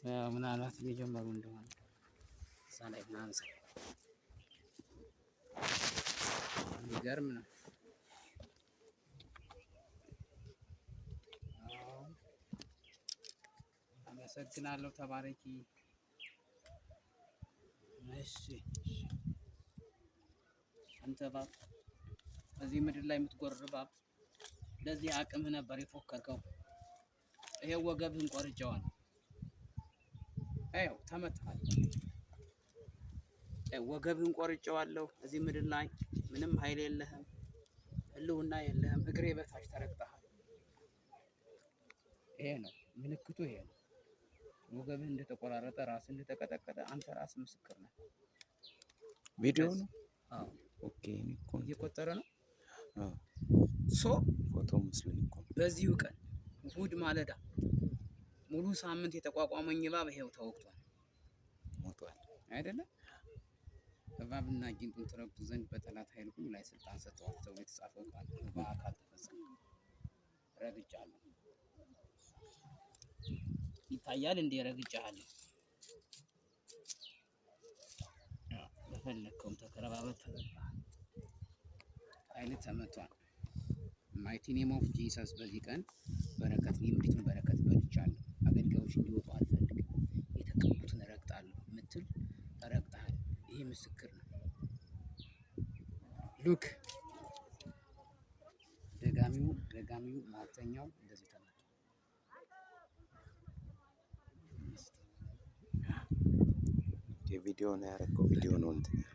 ያው ምናልባት እየጀመሩ እንደሆነ እዛ ላይ ምናምን የሚገርም ነው። አዎ፣ አመሰግናለሁ። ተባረኪ። እሺ፣ አንተ እባብ፣ በዚህ ምድር ላይ የምትጎርር እባብ፣ ለዚህ አቅምህ ነበር የፎከርከው። ይሄው ወገብህን ቆርጬዋለሁ። ይኸው ተመትተሃል። ወገብህን ቆርጬዋለሁ። እዚህ ምድር ላይ ምንም ኃይል የለህም፣ ህልውና የለህም። እግሬ በታች ተረግጠሃል። ይሄ ነው ምልክቱ፣ ይሄ ነው። ወገብህ እንደተቆራረጠ፣ ራስህ እንደተቀጠቀጠ አንተ ራስህ ምስክር ነህ። ቪዲዮ ነው። አዎ። Okay፣ እኔ እኮ እየቆጠረ ነው። አዎ፣ So ፎቶ መስሎኝ እኮ ነው። በዚሁ ቀን እሑድ ማለዳ ሙሉ ሳምንት የተቋቋመኝ እባብ ይሄው ተወግቷል። ሞቷል። አይደለም? እባብና ጊንጡን ትረግጡ ዘንድ በጠላት ኃይል ሁሉ ላይ ስልጣን ሰጠዋል ተብሎ የተጻፈው ቃል በአካል ተፈጸመ። ረግጫለሁ። ይታያል እንዴ? ረግጫለሁ። በፈለግከውም ተከረባበት ተረግጠሃል። ኃይል ተመቷል። Mighty name of Jesus። በዚህ ቀን በረከት፣ የምድሪቱን በረከት በልቻለሁ። አገልጋዮች እንዲወጡ አልፈልግም። የተቀቡትን እረግጣለሁ ምትል ተረግጠሃል። ይሄ ምስክር ነው። Look፣ ደጋሚው ሟርተኛው እንደዚህ ተመቷል። የቪዲዮ ነው ያደረገው። ቪዲዮ ነው እንትን ያደረገው።